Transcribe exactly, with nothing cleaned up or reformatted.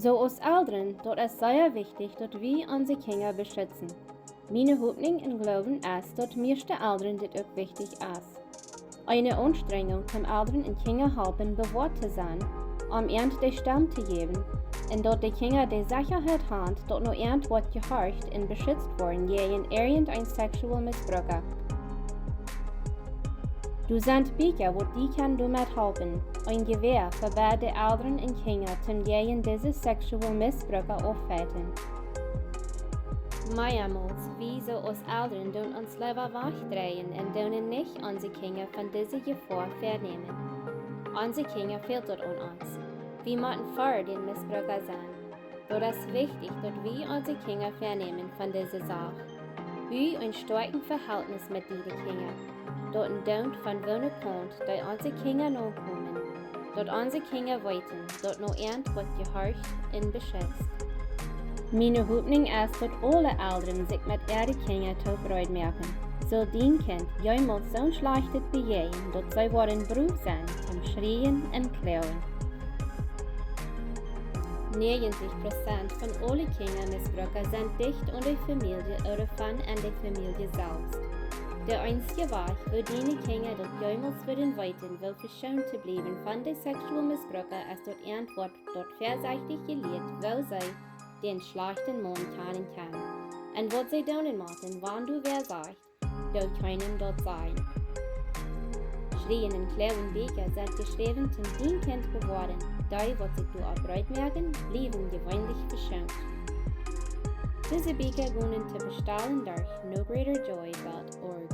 Soo aus Elren, daut es sea wichtich, daut wie onse Kjinja beschitzen. Miene Hopninj un Gloowen es, daut mieeschte Elren dit uk wichtich es. Eene Aunstrenjunk toom Elren un Kjinja halpen bewoat to sennen, om an de Stemm to jäwen, un daut de Kjinja de Sechaheit han, daut no an woat jehorcht un beschitzt woaren jäajen irjent een sexual Missbrucka. Doa sent Bieekja, waut die kjennen doamet halpen, een Jewäa fa beid de Elren un Kjinja toom jäajen dise sexual Missbrucka auffajchten. Meamols, wie soo aus Elren doonen ons leewa wajchdreien un doonen nich onse Kjinja von dise Jefoa vernämen. Onse Kjinja fält daut aun ons. Wie motten ver dän Missbrucka sennen. Daut es wichtich, daut wie onse Kjinja vernämen von dise Sach. Buu een stoakjet Vehältnis met diene Kjinja. Daut een Doont von woone Kaunt dee onse Kjinja nokomen. Daut onse Kjinja weeten, daut no an woat jehorcht un beschitzt. Miene Hopninj es, daut aule Elren sikj met äare Kjinja toop reed moaken. Sull dien Kjint jemols soon Schlajchtet bejäajnen, daut see woaren bruck sennen toom schrieen un kloagen. Näajentich Prozent von aule Kjinjamissbrucka sent dicht aun de Famielje ooda von en de Famielje selfst. De eensje Wajch, woo diene Kjinja daut jemols wudden weeten, woo veschoont to bliewen von de sexual Missbrucka, es daut an woat daut väasechtich jelieet, woo see dän schlajchten Maun kjanen kjennen. Un waut see doonen motten, wan doa wäa sajcht, doo kjeenem daut sajen. Schrieen un kloagen Bieekja sent jeschräwen toom dien Kjint bewoaren. Dee, waut sikj doa opp reed moaken, bliewen jeweenlich veschoont. Dise Bieekja gonen to bestalen derch no greater joy dot org.